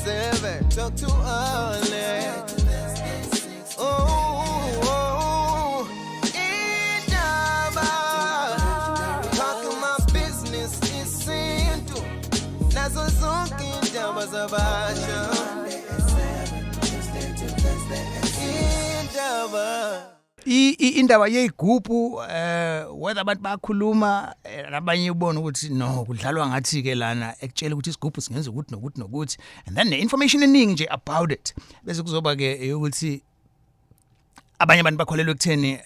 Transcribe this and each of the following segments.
7, talk to Alex. Oh, indaba. Talk my business isintu. Nazo zonke indaba zabasha. Indaba. Indaba yeyigubhu, whether abantu bayakhuluma, nabanye ubona ukuthi no, kudlalwa ngathi ke lana, ekutshela ukuthi isigubhu singenza ukuthi nokuthi nokuthi, and then ne-information eningi nje about it. Bese kuzoba ke ukuthi abanye abantu bakholelwa ekutheni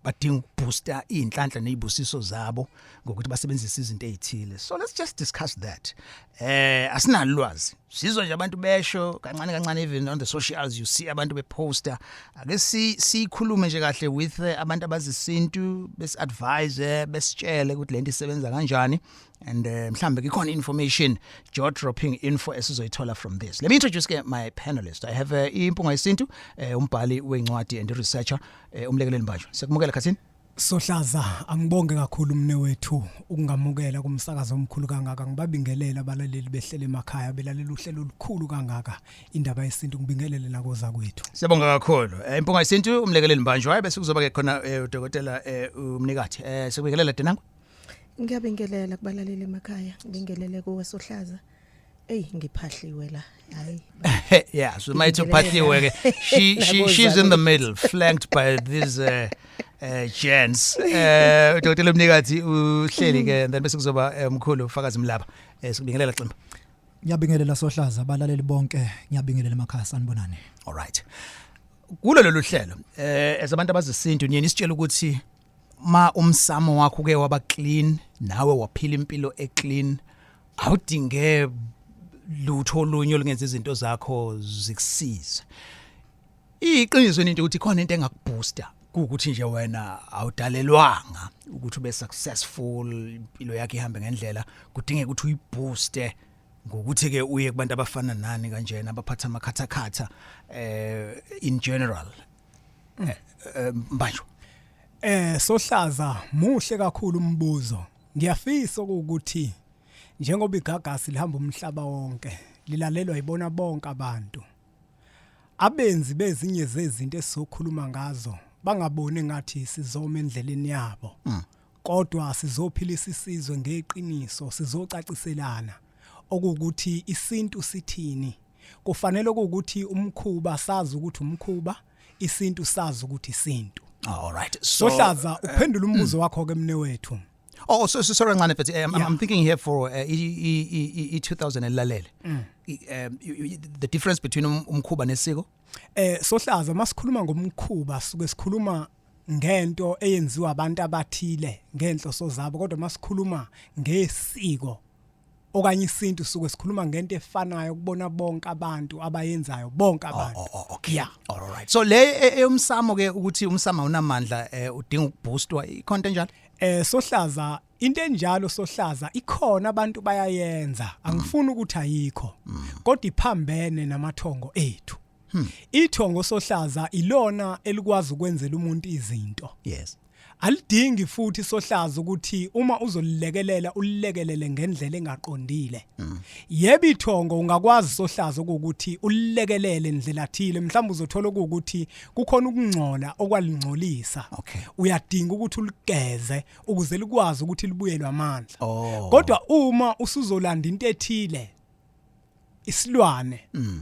badinga ukuboosta inhlanhla nezibusiso zabo ngokuthi basebenzise izinto ezithile. So let's just discuss that. Asinalo ulwazi, sizwa nje abantu besho kancane kancane. Even on the socials you see abantu beposta. Ake si sikhulume nje kahle with abantu abazisintu, besi advise, besitshele ukuthi lento isebenza kanjani and mhlambe ikhona information, jaw dropping info esizoyithola from this. Let me introduce ke my panelist. I have Impunga Yesintu, umbhali wencwadi and researcher, Umlekeleli Mbanjwa. Siyakumukela, Khathini. Sohlaza, angibonge kakhulu umne wethu ukungamukela kumsakazo omkhulu kangaka. Ngibabingelela abalaleli behlele emakhaya belalela uhlelo olukhulu kangaka, Indaba Yesintu. Ngibingelele nakoza kwethu. Siyabonga kakhulu. Impunga Yesintu, Umlekeleli Mbanjwa, bese kuzoba ke khona udokotela uMnikathi. Sikubingelela, Denango. Ngiyabingelela kubalaleli emakhaya, ngibingelele kuwe, Sohlaza. Ey, ngiphahliwe la. Hayi. Yeah, so mayithi uphahliwe ke, she's in the middle, flanked by these gents. Udokotela uMnikathi uhleli ke, and then bese kuzoba umkhulu ufakazi Mlaba. Sikubingelela, Ximba. Ngiyabingelela, Sohlaza, abalaleli bonke, ngiyabingelela emakhaya, sanibonani. All right. Kulo lolu hlelo, as abantu abazisintu, niye nisitshela ukuthi ma umsamo wakho ke waba clean, nawe waphila impilo e clean, awudinge lutho olunye olungenza izinto zakho zikusize. Iqiniso into ukuthi khona into engakubooster ukuthi nje wena awudalelwanga ukuthi ube successful, impilo yakhe ihambe ngendlela, kudingeka ukuthi uyibooste ngokuthi ke uye kubantu abafana nani kanjena, abaphatha amakhathakhatha in general. Mbanjwa. Sohlaza, muhle kakhulu umbuzo. Ngiyafisa ukuthi njengoba iGagasi lihamba umhlaba wonke, lilalelwa ibona bonke abantu. Abenzi bezinye zezinto esizokhuluma ngazo bangaboni ngathi sizoma endleleni yabo. Kodwa sizophilisa isizwe ngeqiniso, sizocaciselana okukuthi isintu sithini. Kufanele ukuthi umkhuba sazi ukuthi umkhuba, isintu sazi ukuthi isintu. All right, so Sohlaza, uphendula umbuzo wakho ke, mne wethu. Oh, so sorry ncane, but I'm thinking here for i 2000 elalele. The difference between umkhuba nesiko? Sohlaza, masikhuluma ngomkhuba suke sikhuluma ngento eyenziwa abantu abathile ngenhloso zabo, kodwa masikhuluma ngesiko okanye isintu suke sikhuluma ngento efanayo kubona bonke abantu abayenzayo, bonke abantu. Oh, okay. Yeah. All right. So le eyomsamo ke, ukuthi umsamo awunamandla, udinga ukuboostwa, ikhonto enjalo? Sohlaza, into enjalo, Sohlaza, ikhona, abantu bayayenza, angifuni ukuthi ayikho, kodwa iphambene namathongo ethu. Ithongo, Sohlaza, ilona elikwazi ukwenzela umuntu izinto. Alidingi futhi, Sohlaza, ukuthi uma uzolilekelela ulilekelele ngendlela engaqondile. Yebo, ithongo ungakwazi, Sohlaza, ukuthi ulilekelele ndlela thile. Mhlawumbe uzothola ukuthi kukhona ukungcola okwalingcolisa. Uyadinga ukuthi uligeze ukuze likwazi ukuthi libuyelwe amandla. Kodwa uma usuzolanda into ethile, isilwane,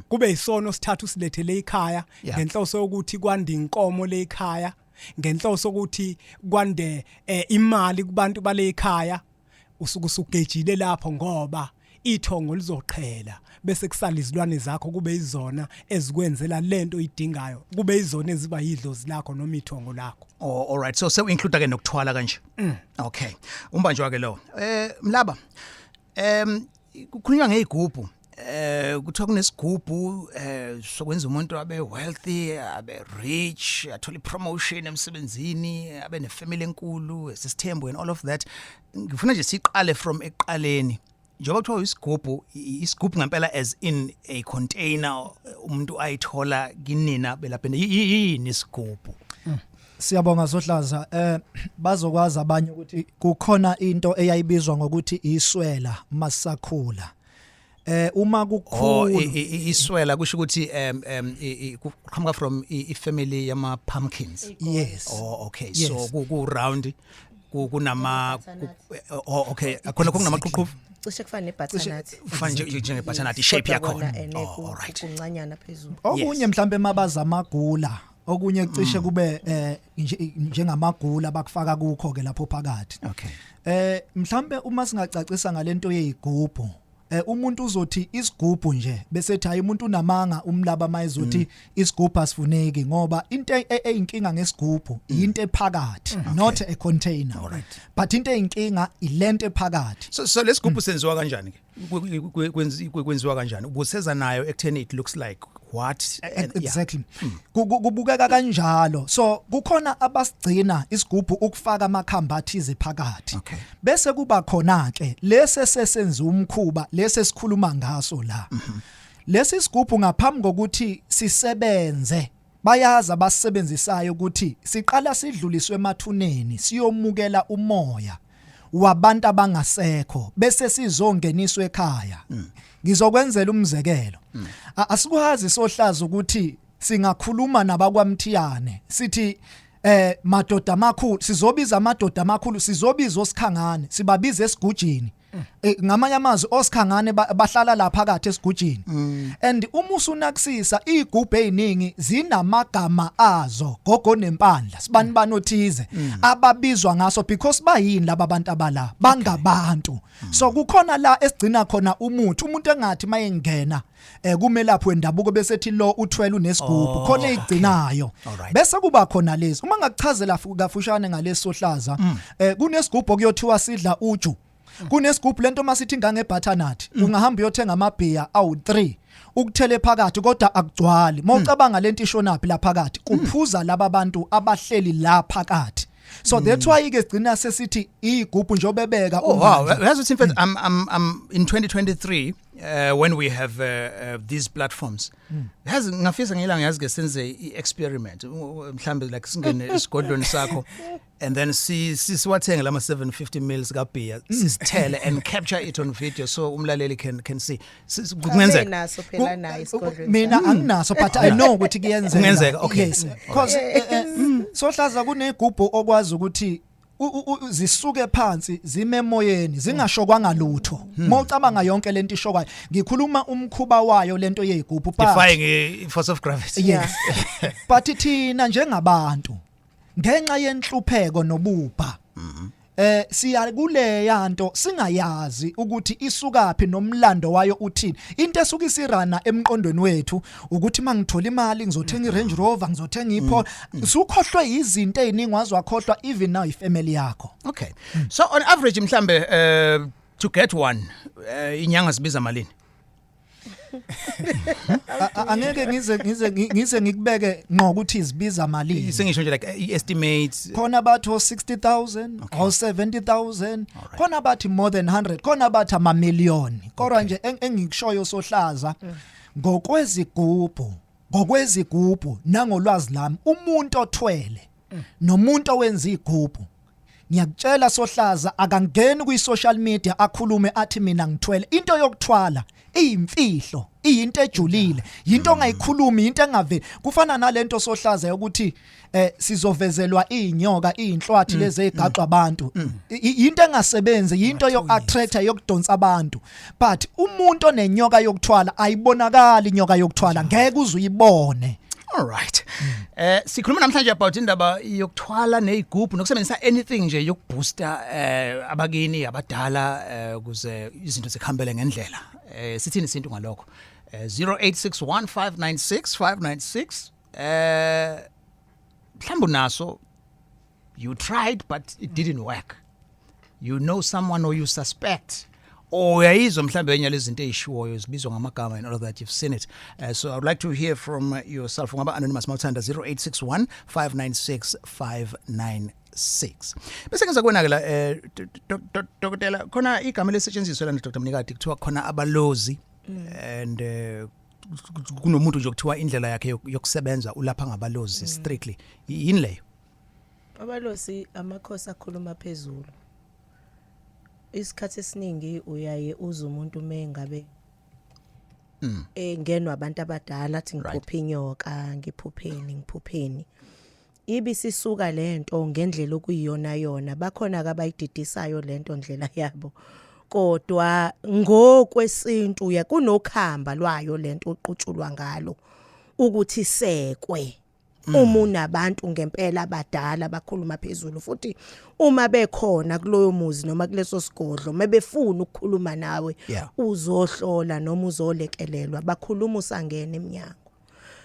kube isono sithatha usilethele ekhaya ngenhloso yokuthi kwande inkomo lekhaya, ngenhloso ukuthi kwande imali kubantu bale ekhaya, usuke usugejile lapho, ngoba ithongo lizoqhela bese kusala izilwane zakho kube izona ezikwenzela lento oyidingayo, kube izona eziba yidlozi lakho noma ithongo lakho. Oh, all right. So sewu include ke nokuthwala kanje. Okay. Umbanjwa ke lo. Mlaba. Kukhulunywa ngezigubhu. Kuthiwa kunesigubhu sokwenza umuntu abe wealthy, abe rich, athole promotion emsebenzini, abe nefamily enkulu, esisithembu and all of that. Ngifuna nje siqale from ekuqaleni. Njengoba kuthiwa isigubhu, isigubhu ngempela as in a container umuntu ayithola kinina belapha, yini isigubhu? Siyabonga, Sohlaza. Bazokwazi abanye ukuthi kukhona into eyayibizwa ngokuthi iswela masakhula. Uma Oh, kukhulu iswela kusho ukuthi kuqhamuka from i-family yama pumpkins. Yes. Oh, okay. Yes. So ku round, kunama oh, okay, khona kunamaqhuqhu. Cishe kufana nebutternut. Kufana njenge butternut, i-shape Kodwa yakhona. kona, ene, Oh, all right. kuncanyana phezulu. Okunye mhlambe mabaza amagula, okunye cishe kube njengamagula bakufaka kukho ke lapho phakathi. Mhlambe uma singacacisa ngalento yezigubhu, umuntu uzothi isigubhu nje bese ethi hayi, umuntu unamanga umlaba mayizothi isigubhu asifuneki, ngoba into eyinkinga ngesigubhu into ephakathi, not a container. But into eyinkinga ilento ephakathi. So lesigubhu senziwa kanjani ke? Kwenziwa kanjani? Ubuseza nayo ekutheni it looks like what? And, yeah. Exactly. Kubukeka kanjalo. So kukhona abasigcina isigubhu ukufaka amakhamba athize phakathi. Bese kuba khona ke lese sesenza umkhuba, lese sikhuluma ngaso la. Lesi sigubhu ngaphambi kokuthi sisebenze, bayazi abasebenzisayo ukuthi siqala sidluliswe emathuneni, siyomukela umoya wabantu abangasekho, bese sizongeniswa ekhaya. Ngizokwenzela umzekelo. Asikwazi sohlaza ukuthi singakhuluma nabakwaMthiyane sithi madoda amakhulu, sizobiza amadoda amakhulu, sizobiza osikhangane, sibabiza esigujini. Ngamanye amazwi osikhangane bahlala la phakathi esigujini. And uma usunakusisa, igubhu eziningi zinamagama azo, gogo nempandla, sibani banothize ababizwa ngaso, because bayini laba bantu abala bangabantu. So kukhona la esigcina khona umuthi, umuntu engathi mayengena kumelaphi wendabuko bese ethi lo uthwele, unesigubhu khona ezigcinayo. Bese kuba khona lezi, uma ngakuchazela kafushane ngaleso hlaza, kunesigubhu okuyothiwa sidla uju, kunesigubhu lento masithi ngange butternut, ungahamba uyothenga amabhiya awu3 ukuthele phakathi, kodwa akugcwali. Mawucabanga lento ishonaphi la phakathi, kuphuza laba bantu abahleli la phakathi. So that's why ke sigcina sesithi igubhu njobebeka. Oh wow, yazi ukuthi in fact I'm in 2023, when we have these platforms. Yazi ngafisa ngilanga, yazi ke, senze i-experiment, mhlambe like singene esigodlweni sakho and then si siwathenge lama 750 mils kabhiya, sisithele and capture it on video so umlaleli can see. Kungenzeka. Naso phela naye esigodlweni. Mina anginaso, but I know ukuthi kuyenzeka. Kungenzeka, okay. Yes, because sohlaza kunegubhu okwazi ukuthi zisuke phansi zime emoyeni zingashokwanga lutho. Mawucabanga yonke lento ishokwayo, ngikhuluma umkhuba wayo lento yezigubhu, but Defying force of gravity. Yes, but thina njengabantu ngenxa yenhlupheko nobubha siya kule yanto singayazi ukuthi isukaphi nomlando wayo uthini. Into esuka isirana emqondweni wethu ukuthi mangithola imali ngizothenga iRange Rover, ngizothenga iPolo. Usukhohlwe izinto eziningi, wazi wakhohlwa even now ifamily yakho. Okay, so on average mhlambe to get one, inyanga sibiza malini? Angeke ngize ngikubeke ngqo ukuthi izibiza malini. Sengisho nje like i-estimate. Khona bathi o 60,000 o 70,000, khona bathi more than 100, khona bathi ama million, kodwa nje engikushoyo sohlaza, ngokwezigubhu nangolwazi lami, umuntu othwele nomuntu owenza igubhu, ngiyakutshela sohlaza, akangeni kwi social media akhulume athi mina ngithwele. Into yokuthwala iyimfihlo, iyinto ejulile, yinto ongayikhulumi, into engaveli. Kufana nalento sohlaza yokuthi sizovezelwa inyoka, inhlwathi lezi ezigaxwa abantu. Into engasebenzi, into yoku-attracta, yokudonsa abantu, but umuntu onenyoka yokuthwala, ayibonakali inyoka yokuthwala, ngeke uze uyibone. All right. Sikhuluma namhlanje about indaba yokuthwala nezigubhu nokusebenzisa anything nje yokubooster abakini abadala ukuze izinto zikhambele ngendlela. Sithini isintu ngalokho? 0861596596. Mhlawumbe unaso, you tried but it didn't work. You know someone or you suspect or uyayizwa mhlambe enye lezinto ezishiwoyo zibizwa ngamagama and all of that, you've seen it. So I would like to hear from yourself. Ungaba anonymous mawuthanda, 0861 596 596. Bese ngiza kuwena ke la, dokotela, khona igama lesetshenziswa lana, Dr Mnikati, kuthiwa khona abalozi and kunomuntu nje okuthiwa indlela yakhe yokusebenza ulapha ngabalozi strictly. Yini leyo? Abalozi amakhosi akhuluma phezulu. Isikhathi esiningi uyaye uze umuntu mengabe Engenwa abantu abadala, athi ngiphupha inyoka, ngiphupheni, ngiphupheni. Ibisisuka lento ngendlela okuyiyona yona, bakhona ke abayididisayo lento ndlela yabo, kodwa ngokwesintu ya kunokhamba lwayo lento oqutshulwa ngalo ukuthi sekwe. Uma unabantu ngempela abadala bakhuluma phezulu, futhi uma bekhona kuloyo muzi noma kuleso sigodlo, mebefuna ukukhuluma nawe, uzohlola noma uzolekelelwa, bakhuluma usangena eminyango.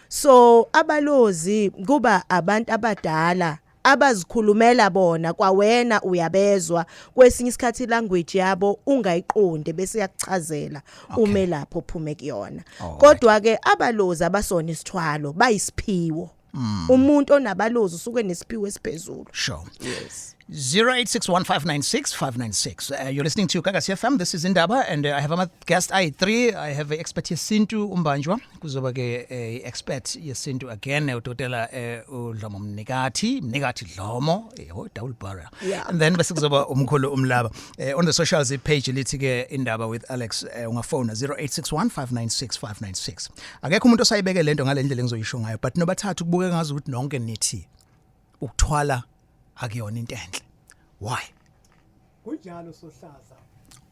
So abalozi kuba abantu abadala abazikhulumela bona, kwawena uyabezwa kwesinye isikhathi language yabo ungayiqondi, bese yakuchazela umelapho uphume kuyona. Kodwa ke abalozi abasona isithwalo, bayisiphiwo. Umuntu onabalozi usuke nesiphiwo esiphezulu. Sure. 0861596596. You're listening to Gagasi FM. This is Indaba, and I have a guest I3. I have a expert yesintu, uMbanjwa. Kuzoba ke expert yesintu again, udokotela uDlomo Mnikathi, Mnikathi Dlomo, yebo, double barrel. And then bese kuzoba umkhulu uMlaba. On the socials page lithi ke Indaba with Alex, ungafona 0861596596. Akekho umuntu osayibeke lento ngalendlela engizoyisho ngayo, but nobathathu kubuke ngazi ukuthi nonke nithi ukuthwala akuyona into enhle. Why? Kunjalo, Sohlaza.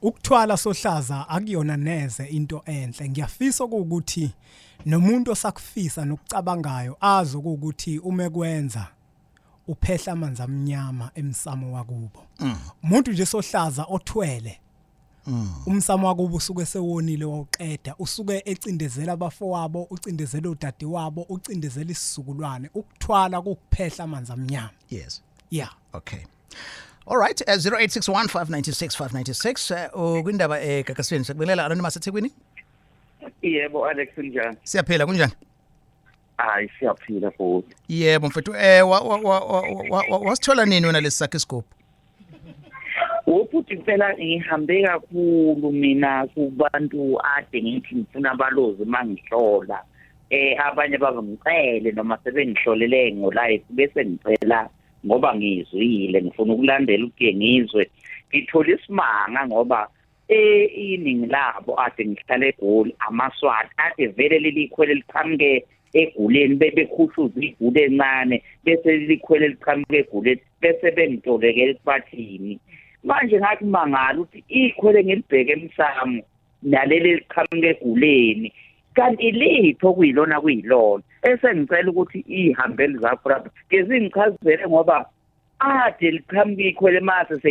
Ukuthwala, Sohlaza, akuyona neze into enhle. Ngiyafisa ukuthi nomuntu osakufisa nokucabangayo azi ukuthi uma ekwenza uphehla amanzi amnyama emsamo wakubo. Umuntu nje, Sohlaza, othwele, umsamo wakubo usuke sewonile wawuqeda, usuke ecindezela abafowabo, ucindezela odadewabo, ucindezela isizukulwane. Ukuthwala kukuphehla amanzi amnyama. Okay. All right, 0861 596 596, kwindaba eGagasini sikubelela Anonymous eThekwini. Yebo, Alex, kunjani? Siyaphila, kunjani? Hayi, siyaphila futhi. Yebo mfethu, wasithola nini wena lesi sakhe isigubhu? Ubhuti, impela ngihambe kakhulu mina kubantu ade ngithi ngifuna abalozi mangihlola. Abanye bangicele noma sebengihlolele ngolife, bese ngicela ngoba ngizwile ngifuna ukulandela ukuthi ngizwe. Ngithola isimanga ngoba iningi labo ade ngihlala eGoli, amaSwati ade vele lelikhwele liqhamuke eguleni, bebekhushuza igule encane, bese likhwele liqhamuke eguleni, bese bengitolekela ukuthi bathini. Manje ngathi mangala ukuthi ikhwele ngilibheke emsamo naleli liqhamuke eguleni, kanti liphi okuyilona kuyilona? Esengicela ukuthi ihambeli zakho lapho ke zingichazele, ngoba ade liqhamuka ikhwele mase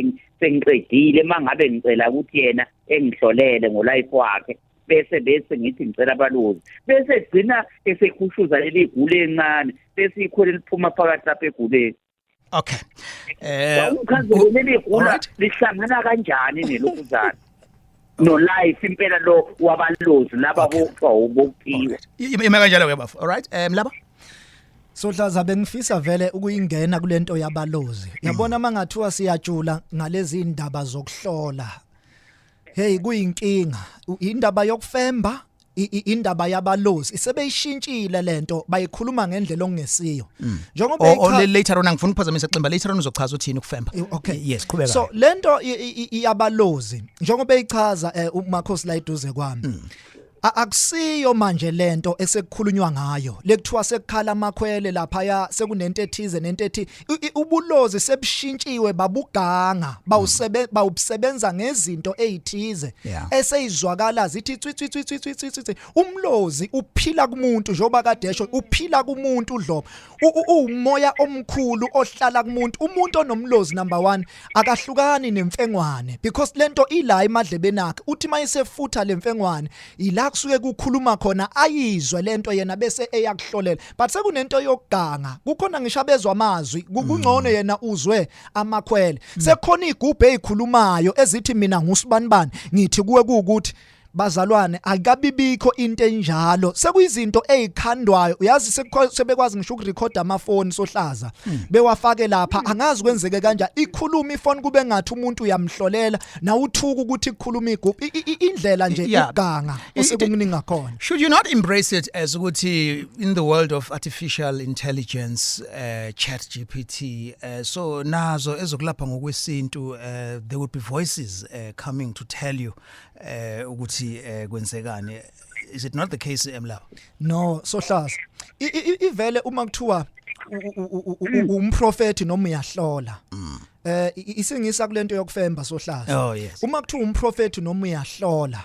sengiqedile, mangabe ngicela ukuthi yena engihlolele ngolife wakhe, bese ngithi ngicela abalozi, bese gcina esekhushuza leli gule encane, bese ikhwele liphuma phakathi lapha eguleni. Okay. Ungichazele leli gula lihlangana kanjani nelokuzana no life impela lo wabalozi laba kuthiwa ubokuphiwa? Ima kanjalo ke, bafo. All right. Mlaba. Sohlaza, bengifisa vele ukuyingena kulento yabalozi. Yabona, mangathiwa siyajula ngalezi indaba zokuhlola. Hey, kuyinkinga. Indaba yokufemba, indaba yabalozi isebeyishintshile lento, bayikhuluma ngendlela okungesiyo. Njengoba Later on, angifuni ukuphazamisa ximba, later on uzochaza uthini ukufemba. Okay. Yes, qhubeka. So lento iyabalozi, njengoba eyichaza uMakhosi la eduze kwami. Akusiyo manje lento esekukhulunywa ngayo lekuthiwa sekukhala amakhwele lapha, ya, sekunento ethize nento ethi ubulozi sebushintshiwe babuganga, bawusebe bawusebenza ngezinto ezithize eseyizwakala zithi tswi tswi tswi tswi tswi tswi tswi. Umlozi uphila kumuntu, njengoba kade esho, uphila kumuntu udlobo. Uwumoya omkhulu ohlala kumuntu. Umuntu onomlozi, number 1, akahlukani nemfengwane, because lento ila emadlebeni akhe. Uthi mayesefutha lemfengwane, ila kusuke kukhuluma khona, ayizwe lento yena, bese eyakuhlolela. But sekunento yokuganga, kukhona ngisho abezwa amazwi. Kungcono yena uzwe amakhwele. Sekukhona igubhu ezikhulumayo ezithi mina ngusibanibani, ngithi kuwe kuukuthi bazalwane, akabibikho into enjalo. Sekuyizinto ezikhandwayo, uyazi, sebekwazi ngisho ukurecord amafoni, Sohlaza, bewafake lapha. Angazi kwenzeke kanjani, ikhuluma ifoni kube ngathi umuntu uyamhlolela, nawuthuka ukuthi kukhuluma igubhu. Indlela nje ukuganga osekukuningi khona. Should you not embrace it as ukuthi in the world of artificial intelligence, Chat GPT, so nazo ezokulapha ngokwesintu, there would be voices coming to tell you ukuthi kwenzekani? Is it not the case, Mlaba? No, sohlaza. Ivele uma kuthiwa umprofeti noma uyahlola. Isingisa kulento yokufemba, sohlaza. Oh, yes. Uma kuthiwa umprofeti noma uyahlola,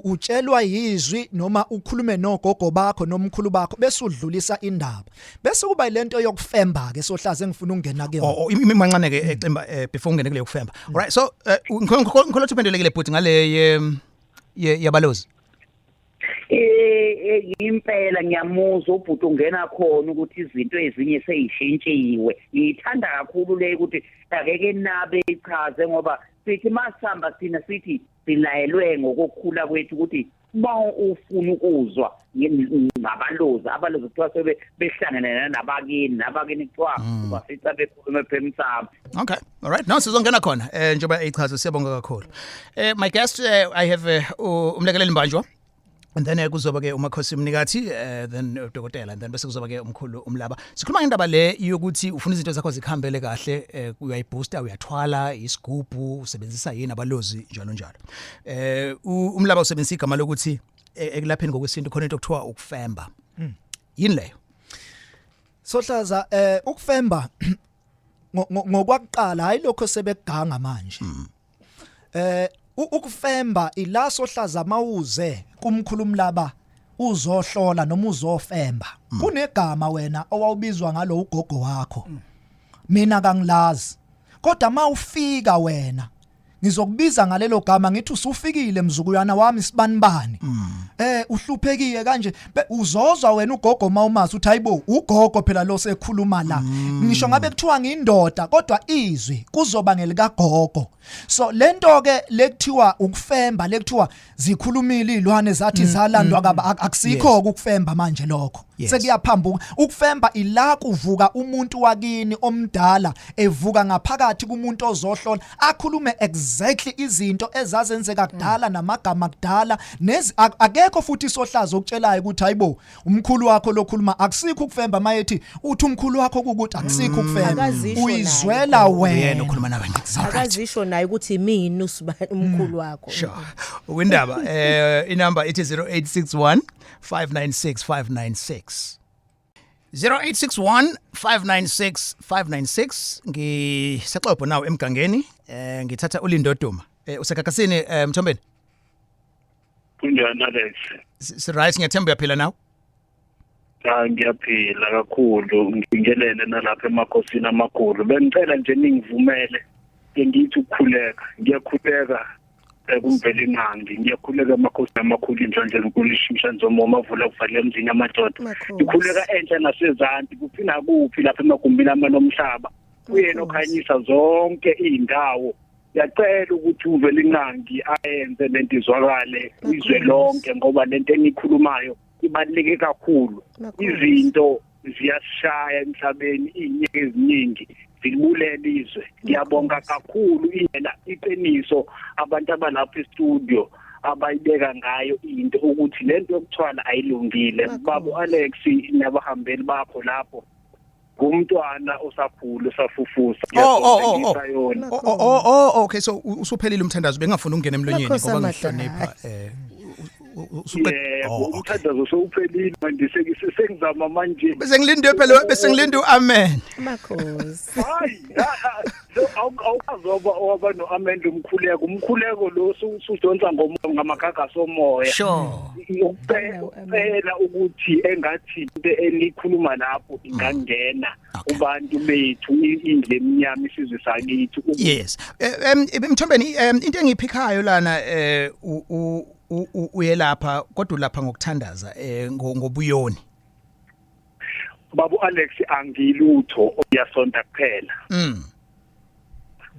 utshelwa yizwi noma ukhulume nogogo bakho nomkhulu bakho bese udlulisa indaba. Bese kuba lento yokufemba ke, sohlaza, engifuna ukungena kuyona. Oh, imancane ke ecimba before ungene kuleyo kufemba. Alright, so ngikholwa ukuthi uphendulekile bhuti ngale yabalozi. Impela ngiyamuzwa ubhuti ungena khona ukuthi izinto ezinye seyishintshiwe. Ngiyithanda kakhulu le ukuthi akeke nabe ichaze, ngoba sithi masihamba thina sithi silayelwe ngokukhula kwethu ukuthi uma ufuna ukuzwa ngabalozi, abalozi kuthiwa sebe behlangene nabakini, kuthiwa ubafica bekhuluma ephemsamo. Okay. All right. No, sizongena khona. Njengoba echaza, siyabonga kakhulu. My guest, I have umlekeleli Mbanjwa. And then kuzoba ke umakhosi Mnikathi, then udokotela, and then bese kuzoba ke umkhulu uMlaba. Sikhuluma ngendaba le yokuthi ufuna izinto zakho zikhambele kahle, uyayibooster, uyathwala isigubhu, usebenzisa yini abalozi, njalo njalo. UMlaba usebenzisa igama lokuthi ekulapheni ngokwesintu khona into okuthiwa ukufemba. Yini leyo? Sohlaza, ukufemba ngokwakuqala, hayi lokho sebeganga manje. Ukufemba ila, sohlaza, mawuze kumkhulu Mlaba uzohlola noma uzofemba. Kunegama wena owawubizwa ngalo ugogo wakho. Mina kangilazi. Kodwa mawufika wena ngizokubiza ngalelo gama, ngithi usufikile mzukuyana wami sibanibani, uhluphekile kanje. Uzozwa wena ugogo mawumazi uthi hayibo, ugogo phela lo sekhuluma la. Ngisho ngabe kuthiwa ngiyindoda, kodwa izwi kuzoba ngelikagogo. So lento ke lekuthiwa ukufemba, lekuthiwa zikhulumile izilwane zathi zalandwa kaba, akusikho ukufemba manje lokho. Sekuyaphambuka. Ukufemba ila kuvuka umuntu wakini omdala, evuka ngaphakathi kumuntu ozohlola, akhulume exactly izinto ezazenzeka kudala namagama kudala nezi. Akekho futhi isohlaza okutshelayo ukuthi hayibo, umkhulu wakho lokhuluma. Akusikho ukufemba mayethi uthi umkhulu wakho kukuthi, akusikho ukufemba. Akazisho naye. Uyizwela Uyena wena. okhuluma nabantu. Alright. Akazisho naye ukuthi mina umkhulu wakho. Sure. Ukwindaba inumber ithi 0861 596 596. 0861 596 596. Ngisexobo nawo emgangeni, ngithatha uLindo Duma. Usekakasini, Mthombeni. Kunjani, Alex? Si right, ngiyathemba uyaphila nawe. Cha, ngiyaphila kakhulu, ngibingelele nalapha emakhosini amakhulu. Bengicela nje ningivumele ke ngithi ukukhuleka. Ngiyakhuleka kuMvelinqangi, ngiyakhuleka emakhosini amakhulu, inhlanhla ezinkulu, ishintsha nzomo, mavula kuvalele emzini amadoda. Makhosi. Ngikhuleka enhla nasezansi, kuphi nakuphi lapha emagumbini amanomhlaba. Uyena okhanyisa zonke izindawo. Ngiyacela ukuthi uMvelinqangi ayenze lento izwakale izwe lonke, ngoba lento enikhulumayo ibaluleke kakhulu. Makhosi. Izinto ziyasishaya emhlabeni, izinyanga eziningi zilibulela izwe. Ngiyabonga kakhulu indlela iqiniso abantu abalapha e-studio abayibeka ngayo into ukuthi lento yokuthwala ayilungile. Makhosi. Babo Alex nabahambeli bakho lapho, ngumntwana osakhula osafufusa. Oh. Ngiyabonga yona. Oh, okay, so usuphelile umthandazo, bengafuni ukungena emlonyeni Makhosi ngoba amahle. ngihlonipha usuqed Yebo. Oh, okay. Umthandazo sowuphelile manje, sengizama manje. Bese ngilinde phela, bese ngilinde uamen. Makhosi. Hayi, so awukwazi waba no-amen. Umkhuleko lo usudonsa ngomoya, ngamagagasi omoya. Ukucela ukuthi engathi into enikhuluma lapho ingangena kubantu bethu, indle emnyama, isizwe sakithi. Yes. Mthombeni, into engiyiphikhayo lana, uyelapha kodwa ulapha ngokuthandaza, ngobuyoni. Babu Alex, angilutho, uyasonta kuphela.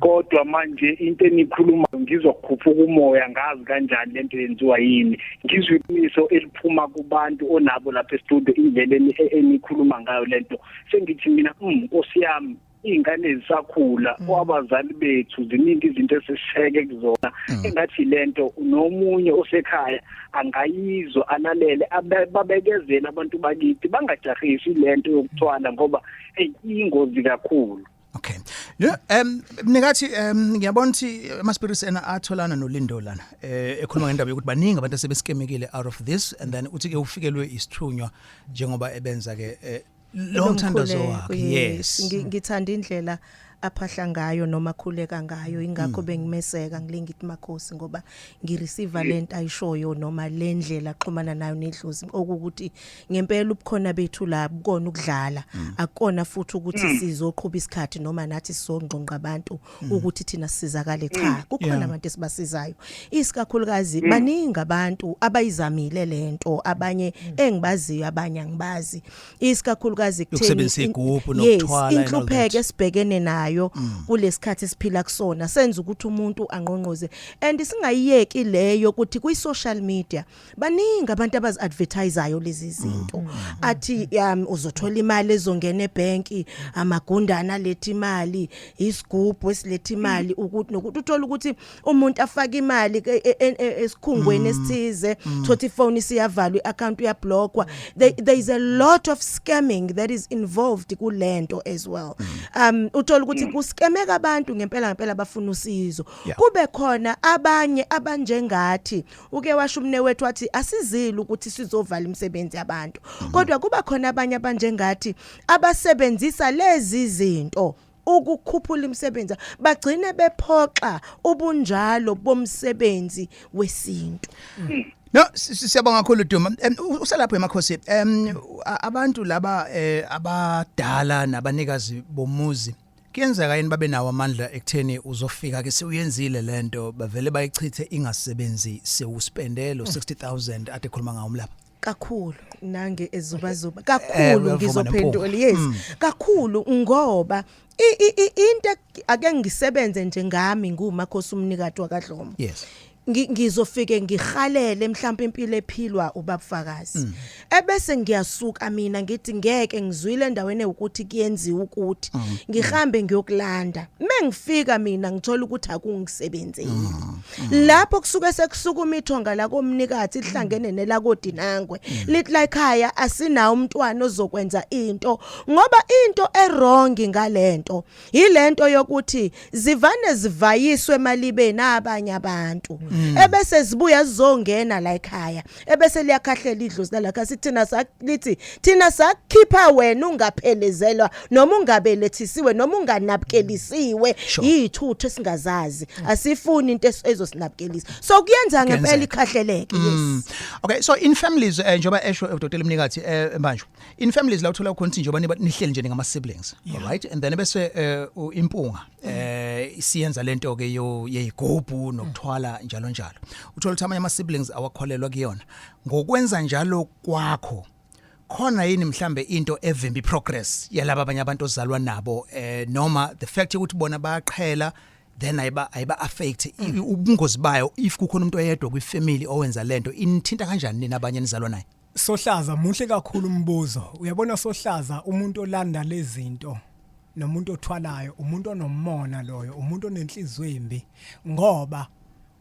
Kodwa manje into enikhuluma ngizwa kukhuphuka umoya, ngazi kanjani lento yenziwa yini. Ngizwe iqiniso eliphuma kubantu onabo lapha e-studio, indlela enikhuluma ngayo lento, sengithi mina, Nkosi yami, iy'ngane zisakhula, abazali bethu ziningi izinto esisisheke kuzona. Engathi lento nomunye osekhaya angayizwa, alalele, babekezele abantu bakithi, bangajahisi lento yokuthwala ngoba hey, iyingozi kakhulu. Okay. Yeah, Mnikathi, ngiyabona ukuthi ama spirits ena atholana noLindo lana. Ekhuluma ngendaba yokuthi baningi abantu asebeskemekile out of this, and then uthi ke ufikelwe isithunywa njengoba ebenza ke lo mthandazo Lomkhuleko, wakhe. Yes. Ngithanda indlela aphahla ngayo noma akhuleka ngayo, ingakho bengimeseka ngilingithi makhosi, ngoba ngireceive lento ayishoyo noma le ndlela axhumana nayo nedlozi, okukuthi ngempela ubukhona bethu la bukona ukudlala, akukona futhi ukuthi sizoqhuba isikhathi noma nathi sizongqongqa abantu ukuthi thina sisizakale. Cha, kukhona abantu esibasizayo, isikakhulukazi baningi abantu abayizamile lento, abanye engibaziyo, abanye angibazi, isikakhulukazi ekutheni Yokusebenzisa igubhu nokuthwala and all that. Inhlupheko esibhekene nayo kulesikhathi esiphila kusona senza ukuthi umuntu angqongqoze, and singayiyeki leyo ukuthi kwi social media baningi abantu abazi-advertisayo lezi zinto, athi uzothola imali ezongena ebanki, amagundana aletha imali, isigubhu esiletha imali, ukuthi nokuthi uthola ukuthi umuntu afaka imali esikhungweni esithize, thothi ifone isiyavalwa, iaccount uyablockwa. There is a lot of scamming that is involved kulento as well. Uthola ukuthi kuskemeka abantu ngempela ngempela bafuna usizo. Kube khona abanye abanjengathi uke washo umne wethu, wathi asizile ukuthi sizovala imisebenzi yabantu, kodwa kuba khona abanye abanjengathi abasebenzisa lezi zinto ukukhuphula imisebenzi, bagcine bephoxa ubunjalo bomsebenzi wesintu. No, siyabonga kakhulu, Duma. Usalapho emakhosi. Abantu laba abadala nabanikazi bomuzi, kuyenzeka yini babe nawo amandla ekutheni uzofika ke sewuyenzile lento, bavele bayichithe ingasebenzi, sewuspende lo 60,000 ade khuluma ngawo umlapha? Kakhulu, nange ezubazuba kakhulu. Uyavuma. Ngizophendula, yes, kakhulu, ngoba into ake ngisebenze nje ngami ngumakhosi umnikati wakadlomo. Ngizofike ngihalele mhlawumbe impilo ephilwa ubabufakazi, ebese ngiyasuka mina ngithi ngeke ngizwile endaweni ukuthi kuyenziwa ukuthi ngihambe ngiyokulanda. Mengifika mina ngithola ukuthi akungisebenzeli. Lapho kusuke sekusukuma ithonga la komnikathi lihlangene nelakodinangwe, lithi la ekhaya asinawo umntwana ozokwenza into, ngoba into ewrong ngalento yilento yokuthi zivane zivayiswe emalibeni abanye abantu, ebese zibuya zizongena la ekhaya, ebese liyakhahlela idlozi lalakha, sithina sakulithi thina sakukhipha wena ungaphelezelwa noma ungabelethisiwe noma unganabukelisiwe yithuthu esingazazi, asifuni into ezosinabukelisa. So kuyenza ngempela Kuyenzeka. ikhahleleke, yes. Okay, so in families, njoba esho Dr. Mnikathi, manje in families la uthola khona ukuthi njengoba nihleli nje ngama siblings, all right, and then bese impunga isiyenza lento ke yo yeyigubhu nokuthwala njalo njalo, uthola ukuthi amanye ama siblings awakholelwa kuyona. Ngokwenza njalo kwakho, khona yini mhlambe into evimba iprogress yalaba abanye abantu ozalwa nabo, noma the fact ukuthi bona bayaqhela, then ayiba affect ubungozi bayo, if kukhona umuntu oyedwa kwifamily owenza lento, inithinta kanjani nina abanye nizalwa naye? Sohlaza, muhle kakhulu umbuzo. Uyabona Sohlaza, umuntu olanda lezinto nomuntu othwalayo, umuntu onomona loyo, umuntu onenhliziyo embi, ngoba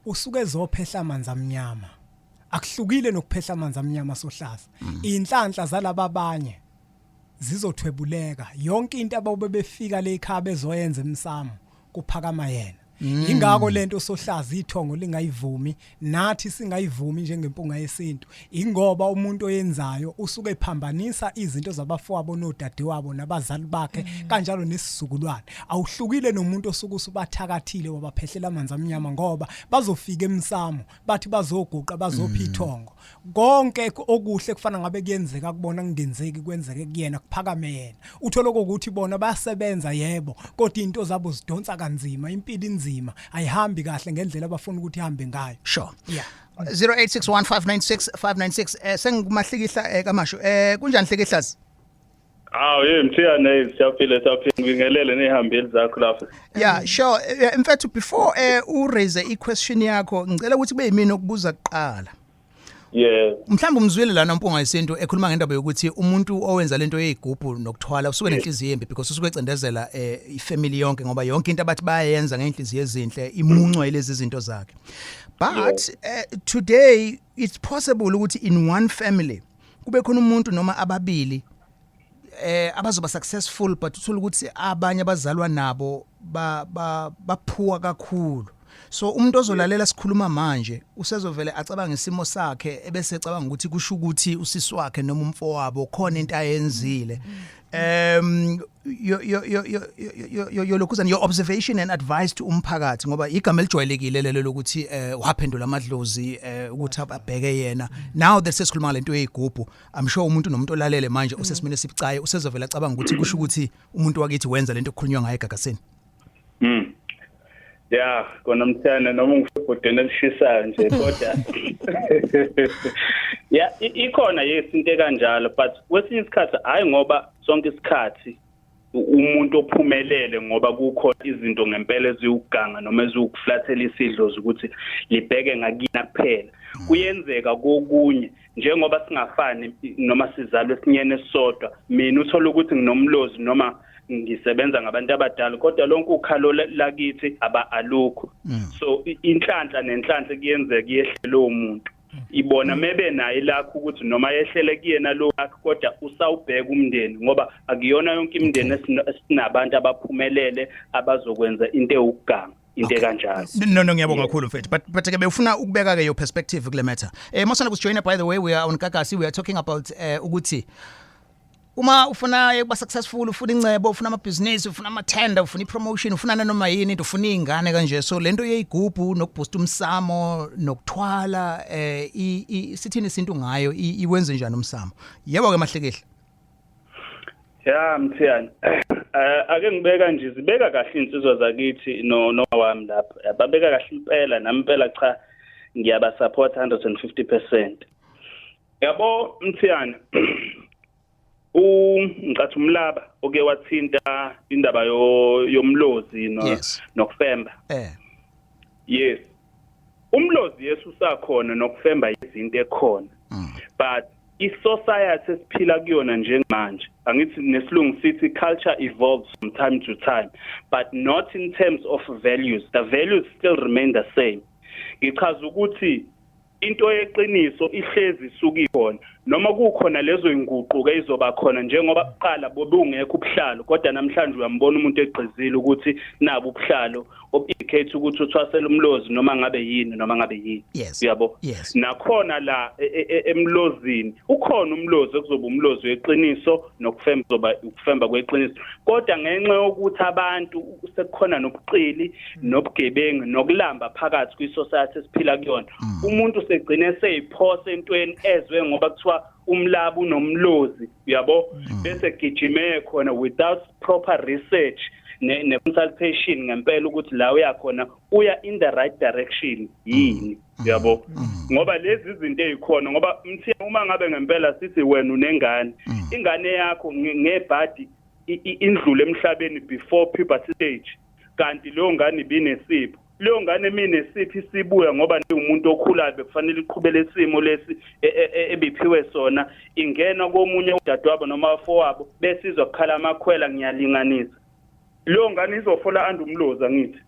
usuke ezophehla amanzi amnyama. Akuhlukile nokuphehla amanzi amnyama, Sohlaza. Inhlanhla zalaba abanye zizothwebuleka, yonke into ababe befika le ekhaya bezoyenza emsamo, kuphakama yena. Ingakho lento Sohlaza ithongo lingayivumi, nathi singayivumi njengempunga yesintu, ingoba umuntu oyenzayo usuke ephambanisa izinto zabafowabo nodadewabo nabazali bakhe, kanjalo nesizukulwane. Awuhlukile nomuntu osuke usubathakathile, wabaphehlela amanzi amnyama, ngoba bazofika emsamo bathi bazoguqa, bazopha ithongo, konke okuhle kufana ngabe kuyenzeka kubona kungenzeki, kwenzeke kuyena, kuphakame yena. Uthola ukuthi bona bayasebenza, yebo, kodwa into zabo zidonsa kanzima, impilo inzima, ayihambi kahle ngendlela abafuna ukuthi ihambe ngayo. 0861596596. Sengikumahlikihla kamasho. Kunjani Hlikihlazi? Awu hey Mthiyane, siyaphila, siyaphila, ngibingelele nehambeli zakho lapha. Yeah, sure. In fact, before u raise i question yakho, ngicela ukuthi kube yimina okubuza kuqala. Mhlawumbe umzwile lana umpunga yesintu ekhuluma ngendaba yokuthi umuntu owenza lento yezigubhu nokuthwala usuke nenhliziyo embi, because usuke ecindezela ifamily yonke, ngoba yonke into abathi bayayenza ngenhliziyo ezinhle imuncwa ilezi zinto zakhe. But today it's possible ukuthi in one family kube khona umuntu noma ababili. abazoba successful, but uthola ukuthi abanye abazalwa nabo ba baphuwa kakhulu. So umuntu ozolalela sikhuluma manje usezovele acabanga isimo sakhe, ebese ecabanga ukuthi kusho ukuthi usisi wakhe noma umfowabo khona into ayenzile. Yo lokhuzana, your observation and advice to umphakathi, ngoba igama elijwayelekile lelo lokuthi waphendula amadlozi ukuthi abheke yena. Now that sesikhuluma lento yezigubhu, I'm sure umuntu nomuntu olalele manje usesimene sibucayi, usezovela acabanga ukuthi kusho ukuthi umuntu wakithi wenza lento okukhulunywa ngayo egagasini. Ya, kona Mthiyane, noma ngifebhodeni elishisayo nje, kodwa ya, ikhona, yes, into ekanjalo, but kwesinye isikhathi hayi, ngoba sonke isikhathi umuntu ophumelele ngoba kukhona izinto ngempela eziwuganga noma eziwukuflathela isidlozi ukuthi libheke ngakina kuphela. Kuyenzeka kokunye, njengoba singafani noma sizalwe esinyeni esisodwa, mina uthola ukuthi nginomlozi noma ngisebenza ngabantu abadala, kodwa lonke ukhalo lakithi aba alukho. So inhlanhla nenhlanhla kuyenzeka yehle lowo muntu, ibona mebe naye lakho ukuthi noma yehlele kuyena lo wakhe, kodwa usawubheka umndeni, ngoba akuyona yonke imindeni esinabantu abaphumelele abazokwenza into ewukuganga, into ekanjalo. No, ngiyabonga kakhulu mfethu, but ke bewufuna ukubeka ke your perspective kule matter. Mosana kusijoyina, by the way, we are on Gagasi. We are talking about ukuthi uma ufuna ukuba successful, ufuna incebo, ufuna amabhizinisi, ufuna ama-tender, ufuna i-promotion, ufuna nanoma yini into, ufuna iy'ngane kanje. So lento yeyigubhu nokuboosta umsamo nokuthwala, sithini isintu ngayo? Iwenze njani umsamo? Yebo ke, Mahlekehle. Ya Mthiyane, ake ngibeka nje, zibeka kahle insizwa zakithi no wami lapha, babeka kahle impela, nami impela cha, ngiyaba support 150%. Yabo Mthiyane, ngicathi umlaba oke wathinta indaba yomlozi no nokufemba. Yes, umlozi, yesu, usakhona, nokufemba izinto ekhona, but i-society esiphila kuyona njengamanje, angithi nesilungu sithi culture evolves from time to time, but not in terms of values. The values still remain the same. Ngichaza ukuthi into yeqiniso ihlezi isuka ikhona, noma kukhona lezo inguquko ezizoba khona, njengoba kuqala bobungekho ubuhlalo, kodwa namhlanje uyambona umuntu egqizile ukuthi nabo ubuhlalo obu-indicate ukuthi uthwasela umlozi noma ngabe yini, noma ngabe yini. Uyabo? Yes. Nakhona la emlozini ukhona umlozi okuzoba umlozi weqiniso, nokufemba kuzoba ukufemba kweqiniso, kodwa ngenxa yokuthi abantu sekukhona nobuqili nobugebengu nokulamba phakathi kwi-society esiphila kuyona, umuntu segcine seyiphosa entweni ezwe ngoba kuthiwa umlaba unomlozi, uyabo, bese gijime khona without proper research ne-consultation ngempela ukuthi la uyakhona uya in the right direction yini, uyabo, ngoba lezi izinto ezikhona, ngoba Mthiya, uma ngabe ngempela sithi wena unengane, ingane yakho ngebhadi indlule emhlabeni before puberty stage, kanti leyo ngane ibinesipho, leyo ngane eminesipho isibuya, ngoba umuntu okhulayo bekufanele iqhubele isimo lesi ebiphiwe sona, ingena komunye udadewabo noma abafowabo, besizwa kukhala amakhwela. Ngiyalinganisa, leyo ngane izofola under umlozi, angithi?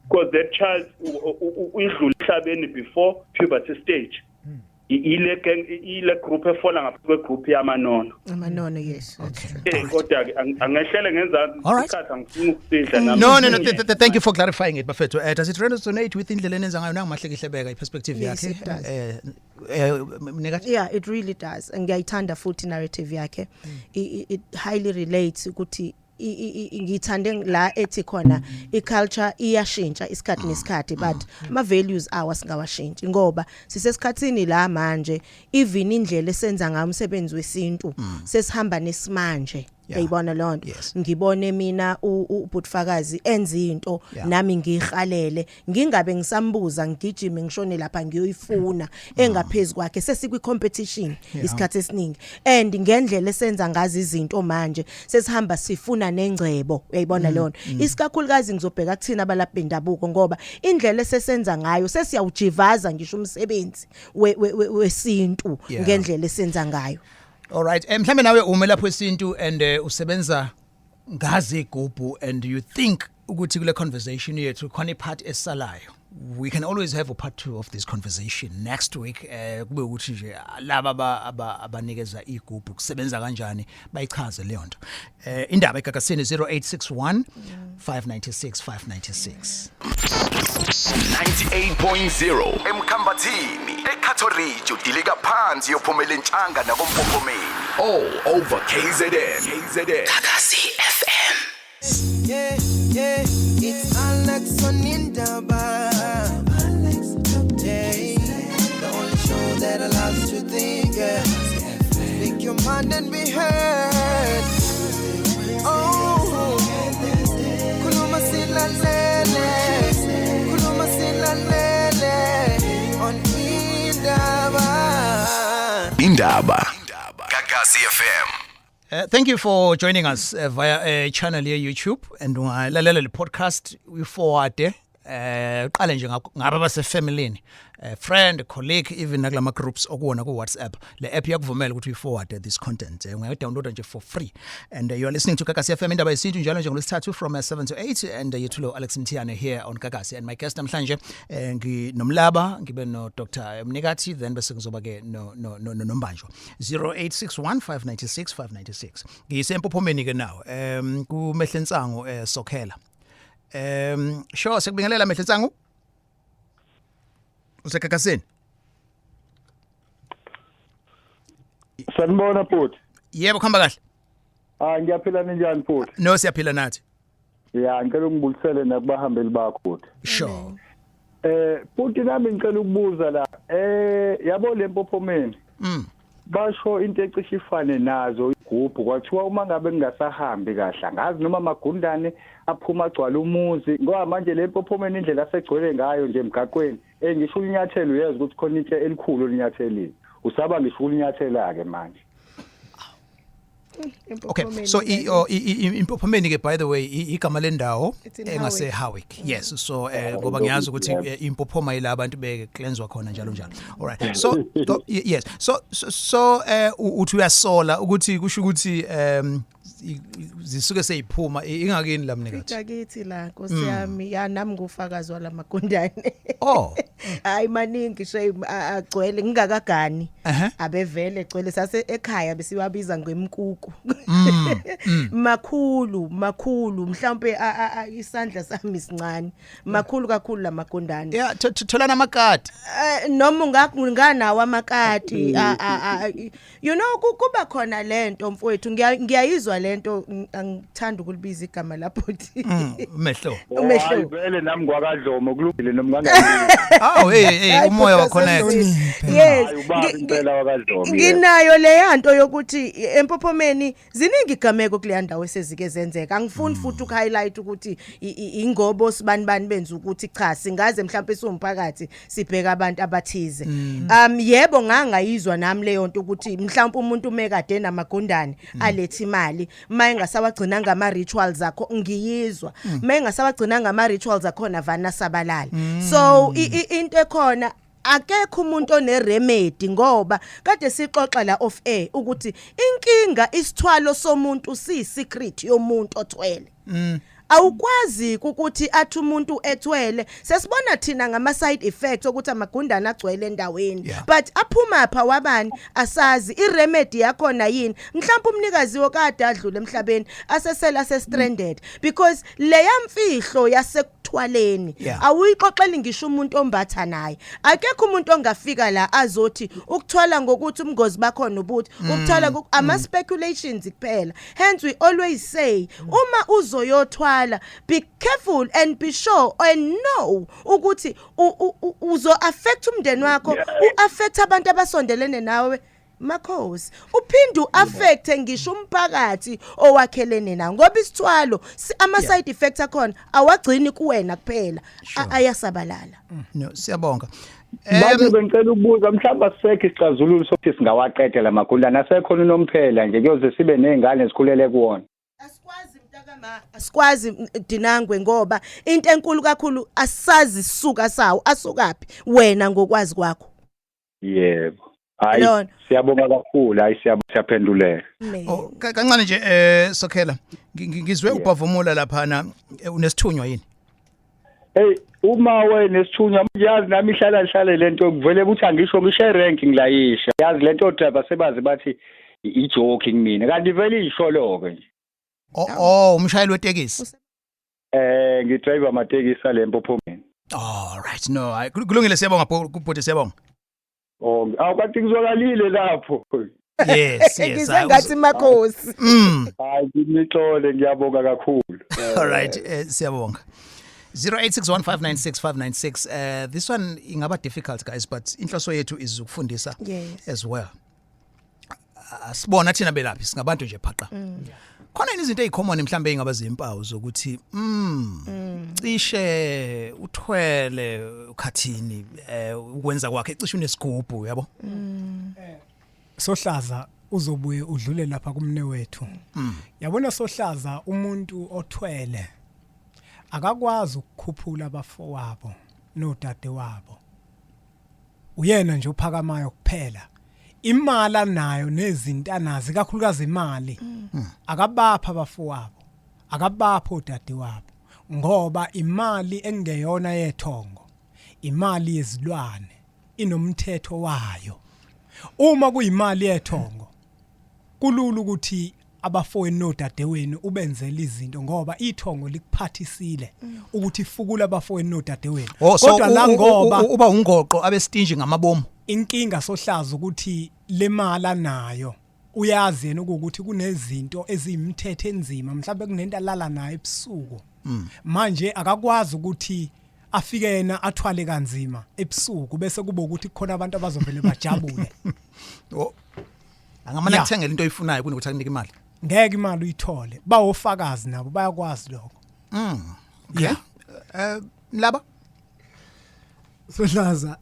Because that child idlule emhlabeni before puberty stage. Ile gang, ile group efola ngaphansi kwegroup yamanono. Amanono, yes, that's true. Kodwa ke angehlele ngenzansi. Isikhathi angifuni ukusidla nami. No, thank you for clarifying it, bafethu. Does it resonate with indlela enenza ngayo? Nangumahlekihle beka iperspective Yes, yakhe. it does. Mnikathi? Yeah, it really does. Ngiyayithanda futhi narrative yakhe. It highly relates ukuthi ngithande la ethi khona i-culture iyashintsha isikhathi nesikhathi, but ama values awa singawashintshi, ngoba sisesikhathini la manje even indlela esenza ngayo umsebenzi wesintu sesihamba nesimanje. Uyayibona leyo nto? Yes. Ngibone mina ubhutfakazi enza into, nami ngiyihalele, ngingabe ngisambuza, ngigijime ngishone lapha ngiyoyifuna engaphezulu kwakhe. Sesikwi competition isikhathi esiningi, and ngendlela esenza ngazo izinto manje sesihamba sifuna nengcebo, uyayibona leyo nto? Isikakhulukazi ngizobheka kuthina abalaphi bendabuko, ngoba indlela esesenza ngayo sesiyawujivaza ngisho umsebenzi wesintu ngendlela esenza ngayo. All right. Mhlambe nawe ume lapho wesintu and usebenza ngazi igubhu and you think ukuthi kule conversation yethu khona ipart esalayo. We can always have a part 2 of this conversation next week, kube ukuthi nje laba abanikeza igubhu kusebenza kanjani, bayichaze leyo nto. Indaba eGagasini, 0861 596 596. 98.0 Emkhambathini, eCato Ridge, udilika phansi yophumela entshanga nakompophomeni, all over KZN, KZN. Gagasi FM. Yeah, it's Alex on Indaba. Yeah, the only show that allows you to think. Yeah. Speak your mind and be heard. Oh, khuluma silalele, khuluma silalele on Indaba. Indaba, Gagasi FM. Thank you for joining us via channel ye YouTube, and ungalalela le podcast, uyiforward, uqale nje ngabe basefamilini, friend, colleague, even nakulama groups okuwona ku WhatsApp. Le app iyakuvumela ukuthi uyiforward this content. Ungayidownload nje for free, and you are listening to Gagasi FM, Indaba Yesintu, njalo nje ngolwesithathu from 7 to 8, and yethulo Alex Mthiyane here on Gagasi, and my guest namhlanje, nginomlaba, ngibe no Dr Mnikathi, then bese kuzoba ke no Nombanjwa, 0861 596 596. Ngisempophomeni ke nawo, kuMehlensango, Sokhela. Sure, sekubingelela Mehlensango, useGagasini. Sanibona bhuti. Yebo, kuhamba kahle? Ah, ngiyaphila, ninjani bhuti? No, siyaphila nathi. Ya, ngicela ungibulisele nakubahambeli bakho bhuti. Sure. Bhuti, nami ngicela ukubuza la. Yabo le mpophomeni. Basho into ecishe ifane nazo igubhu, kwathiwa uma ngabe ngingasahambi kahle, angazi noma amagundane aphuma agcwala umuzi, ngoba manje le mpophomeni indlela asegcwele ngayo nje emgaqweni, ngisho ulinyathelo uyezwa ukuthi khona itshe elikhulu olinyathelile, usaba ngisho ulinyathela ke manje. Okay, so impophomeni ke, by the way, igama lendawo It's in engase Howick. Yes, so ngoba ngiyazi ukuthi impophoma ila abantu becleanswa khona njalo njalo. All right. So yes. So uthi uyasola ukuthi kusho ukuthi zisuke seyiphuma ingakini la, Mnikathi. Ngakithi la, Nkosi yami, ya, nami ngufakazi walamagundane. Oh. Hayi, maningi shame, agcwele ngingakagani. Abevele egcwele, sase ekhaya besiwabiza ngemkuku. Makhulu, makhulu, mhlawumbe isandla sami sincane. Makhulu kakhulu lamagundane. Yeah, tholana amakati. Noma unganawo amakati, kuba khona lento mfowethu, ngiyayizwa lento, angithanda ukulibiza igama lapho. Mehlo. Umehlo. Hayi vele, nami ngwakadlomo, kulungile noma ngangayini. Aw, hey hey, umoya wa connect. Yes. Hayi, ubaba impela wakadlomo, yebo. Nginayo leyanto yokuthi empophomeni ziningi igameko kuleya ndawo esezike zenzeka. Angifuni futhi ukuhighlight ukuthi ingobo sibani bani benza ukuthi, cha, singaze mhlawumbe siwumphakathi sibheka abantu abathize. Yebo, ngangayizwa nami leyo nto ukuthi mhlawumbe umuntu umekade namagundane alethe imali, mayengasawagcinanga ama rituals akho, ngiyizwa, mayengasawagcinanga ama rituals akhona vana sabalala. So into ekhona, akekho umuntu one remedy, ngoba kade sixoxa la off air ukuthi inkinga isithwalo somuntu si secret yomuntu othwele. Awukwazi ukuthi athi umuntu ethwele, sesibona thina ngama side effects ukuthi amagundana agcwele endaweni, but aphuma pha wabani asazi, iremedy yakhona yini. Mhlawumbe umnikazi wokade adlule emhlabeni, asesela se stranded, because leya mfihlo yasekuthwaleni awuyixoxeli ngisho umuntu ombatha naye. Akekho umuntu ongafika la azothi ukuthwala ngokuthi umngozi bakhona ubuthi ukuthwala ama speculations kuphela. Hence we always say, uma uzoyothwala, be careful and be sure and know ukuthi uzo affect umndeni wakho, uaffect abantu abasondelene nawe, makhosi, uphinde uaffect ngisho umphakathi owakhelene nawo, ngoba isithwalo ama side effects akhona awagcini kuwena kuphela, ayasabalala. No, siyabonga. Manje bengicela ukubuza, mhlawumbe asisekho isixazululo sokuthi singawaqeda la magundane asekhona unomphela nje, kuyoze sibe nezingane zikhulele kuwona? Asikwazi mntakama, asikwazi, Dinangwe, ngoba into enkulu kakhulu asazi isisuka sawo, asukaphi, wena ngokwazi kwakho. Yebo, hayi. Lona. Siyabonga kakhulu, hayi, siyaphenduleka. Oh, kancane nje, Sokhela, ngizwe ubhavumula laphana, unesithunywa yini? Hey. Uma wena esithunywa manje, yazi nami ihlala hlale lento, kuvele ukuthi angisho ngisho erank ngilayisha, yazi lento driver sebazi bathi i-joking mina, kanti vele isholo-ke nje. Oh, umshayeli wetekisi? Ngidrive amatekisi ale Mpophomeni. All right, no, hayi, kulungile, siyabonga kubhuti, siyabonga. Oh, awu, kanti kuzwakalile lapho. Yes. Ngizwe Hayi, ngathi makhosi. Hayi, ngixole, ngiyabonga kakhulu. All right, siyabonga. 0861596596. This one ingaba difficult, guys, but inhloso yethu is ukufundisa as well. Asibona thina belaphi, singabantu nje phaqa. Khona yini izinto ezicommon mhlambe engaba zimpawu zokuthi cishe uthwele ukhathini, ukwenza kwakhe cishe unesigubhu, yabo? Sohlaza, uzobuye udlule lapha kumne wethu. Yabona sohlaza, umuntu othwele akakwazi ukukhuphula abafowabo nodade wabo. Uyena nje uphakamayo kuphela. Imali anayo nezinto anazi, kakhulukazi imali, akabapha abafowabo, akabapha odade wabo, ngoba imali engeyona yethongo, imali yezilwane, inomthetho wayo. Uma kuyimali yethongo, kulula ukuthi abafowenu nodadewenu ubenzele izinto, ngoba ithongo likuphathisile ukuthi ifukula abafowenu nodadewenu. Oh, so Kodwa la ngoba uba ungoqo abestinji ngamabomu. Inkinga sohlaza ukuthi le mali anayo, uyazi yena ukuthi kunezinto eziyimithetho enzima, mhlawumbe kunento alala nayo ebusuku. Manje akakwazi ukuthi afike yena athwale kanzima ebusuku, bese kube ukuthi kukhona abantu abazovele bajabule. Oh. Angamane akuthengele into oyifunayo kunokuthi akunike imali. Ngeke imali uyithole, bawofakazi nabo bayakwazi lokho. Okay. Yeah. Laba Sohlaza,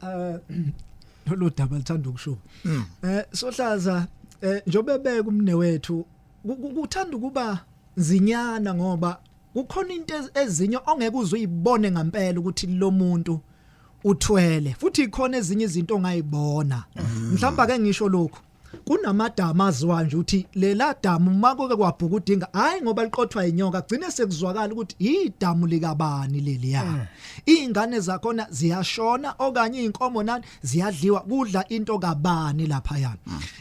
lolu daba lithanda ukusho. Sohlaza, njobe beka umne wethu, kuthanda ukuba zinyana, ngoba kukhona into ezinye ongeke uze uyibone ngempela ukuthi lo muntu uthwele, futhi ikhona ezinye izinto ongayibona. Mhlawumbe ake ngisho lokhu, kunamadama aziwa nje ukuthi lela damu makuke kwabhuka udinga, hayi ngoba liqothwa inyoka, gcine sekuzwakala ukuthi idamu likabani leliya, izingane zakhona ziyashona okanye inkomo nani ziyadliwa, kudla into kabani lapha. Yana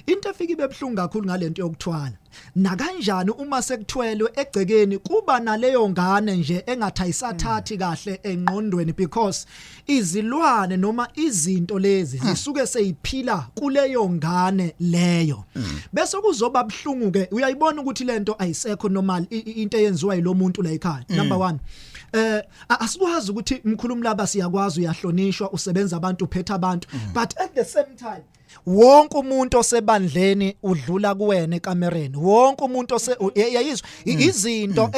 into efika ibe buhlungu kakhulu ngalento yokuthwala, nakanjani uma sekuthwelwe egcekeni, kuba naleyo ngane nje engathi ayisathathi kahle engqondweni, because izilwane noma izinto lezi zisuke seyiphila kuleyo ngane leyo. Bese kuzoba buhlungu ke, uyayibona ukuthi lento ayisekho normal, into eyenziwa yilomuntu la ekhaya. Number 1, asikwazi ukuthi mkhulumi laba, siyakwazi uyahlonishwa, usebenza abantu, uphethe abantu, but at the same time wonke umuntu osebandleni udlula kuwena ekamereni, wonke umuntu ose yayizwa izinto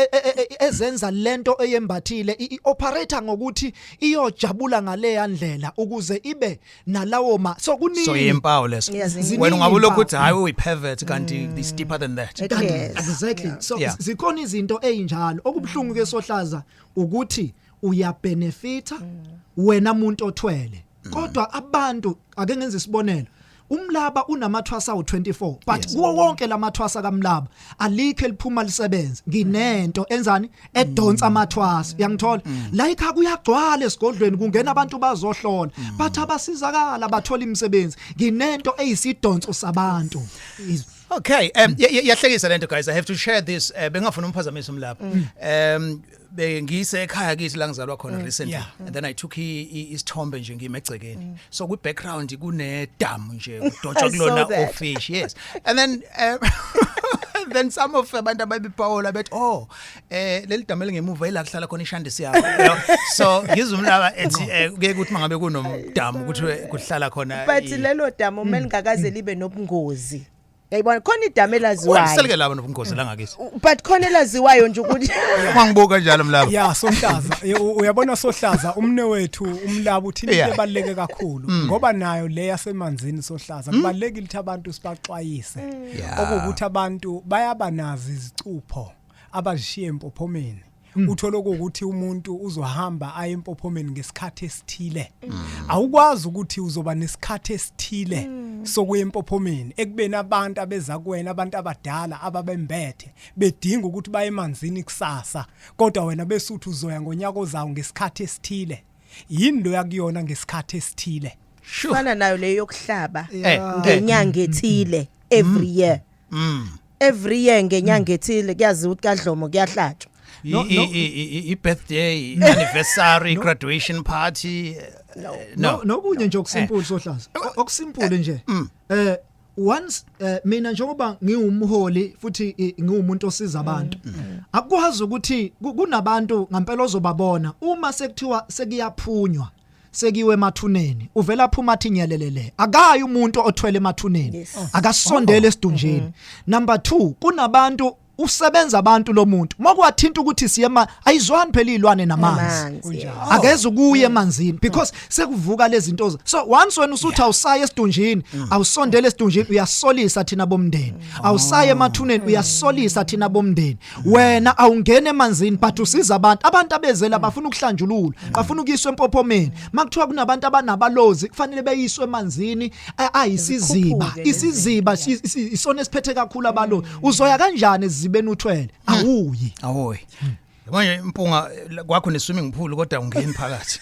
ezenza lento eyembathile i-operate ngokuthi iyojabula ngaleya ndlela ukuze ibe nalawo ma, so kuningi. So yimpawu leso. Ziningi Wena ungabe ulokhu impawu. uthi hayi, uyi-pervert, kanti it's deeper than that. Kanti exactly, so zikhona izinto ezinjalo. Okubhlungu ke sohlaza ukuthi uyabenefita wena muntu othwele, kodwa abantu, ake ngenze isibonelo, umlaba unamathwasa awu24, but kuwo wonke lamathwasa kamlaba alikho eliphuma lisebenze. Nginento enzani edonsa amathwasa, uyangithola? La ekhaya kuyagcwala esigodlweni, kungena abantu bazohlola, but abasizakala bathola imisebenzi. Nginento eyisidonso sabantu. Okay, yahlekisa lento, guys. I have to share this. Bengafuna umphazamisa umlapha. Bengise ekhaya kithi la ngizalwa khona recently, and then I took isithombe nje ngime egcekeni. So kwi background kune dam nje, kudotshwa I saw kulona that. ofish, yes. And then some of abantu ababephawula bethi, "Oh, leli dam elingemuva ila kuhlala khona ishandisi yakho." You know? So ngizwe umlaba ethi kuye kuthi mangabe kunomdamu ukuthi kuhlala khona But lelo damu uma lingakaze libe nobungozi, yayibona khona idamu elaziwayo. Selike laba nobungozi la ngakithi. But khona elaziwayo nje ukuthi Ungangibuka kanjalo mlaba. Ya sohlaza, uyabona sohlaza, umne wethu umlaba uthini into ebaluleke kakhulu, ngoba nayo le yasemanzini sohlaza, kubalulekile ukuthi abantu sibaxwayise, okuwukuthi abantu bayaba nazo izicupho abazishiye empophomeni. Uthola ukuthi umuntu uzohamba aye empophomeni ngesikhathi esithile. Awukwazi ukuthi uzoba nesikhathi esithile sokuya empophomeni ekubeni abantu abeza kuwena, abantu abadala ababembethe, bedinga ukuthi baye emanzini kusasa, kodwa wena bese uthi uzoya ngonyaka ozayo ngesikhathi esithile. Yini lo yakuyona ngesikhathi esithile? Fana nayo leyo yokuhlaba Eh, ngenyanga ethile every year. Every year ngenyanga ethile kuyaziwa ukuthi kaDlomo kuyahlatshwa. I birthday, anniversary, graduation party. No, No. nokunye nje okusimple sohlaza. Okusimple nje. Once mina njengoba ngiwumholi futhi ngiwumuntu osiza abantu. Akwazi ukuthi kunabantu ngempela ozobabona uma sekuthiwa sekuyaphunywa sekiwe emathuneni uvela phuma athi nyelelele akayi umuntu othwele emathuneni akasondele esidunjeni. Number 2 kunabantu usebenza abantu lo muntu makwathinta ukuthi siyema ayizwani phela izilwane namanzi Amanzi, yes. Akeze kuye emanzini because sekuvuka lezi zinto. So once wena usuthi awusaye esidunjini, awusondele esidunjini, uyasolisa thina bomndeni. Awusaye emathuneni, uyasolisa thina bomndeni. Wena awungena emanzini but usiza abantu abezela bafuna ukuhlanjulula, bafuna ukuyiswa empophomeni. Makuthiwa kunabantu abanabalozi kufanele beyiswe emanzini ayisiziba. Zikhuphuke lezi Isiziba isona esiphethe kakhulu abalozi. Uzoya kanjani ezibeni uthwele? Awuyi. Awoy. Manje impunga kwakho ne swimming pool kodwa ungeni phakathi.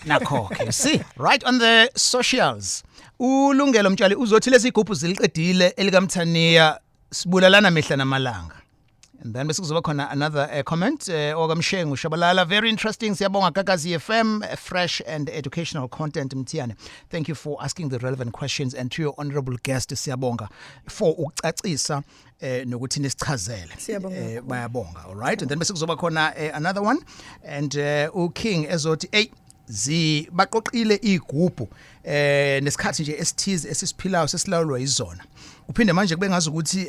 Nakho ke. See, right on the socials. Ulungelo Mtshali uzothi lezi igubhu ziliqedile elikaMthaniya sibulalana mehla namalanga. And then bese kuzoba khona another comment okaMshengu Shabalala. Very interesting, siyabonga Gagazi FM, fresh and educational content. Mthiyane, thank you for asking the relevant questions, and to your honorable guest, siyabonga for ukucacisa nokuthi nisichazele. Siyabonga Bayabonga. All right, and then bese kuzoba khona another one and uKing ezothi hey, zi baqoqile igubhu nesikhathi nje esithize esisiphilayo sesilawulwa izona. Uphinde manje kube ngazi ukuthi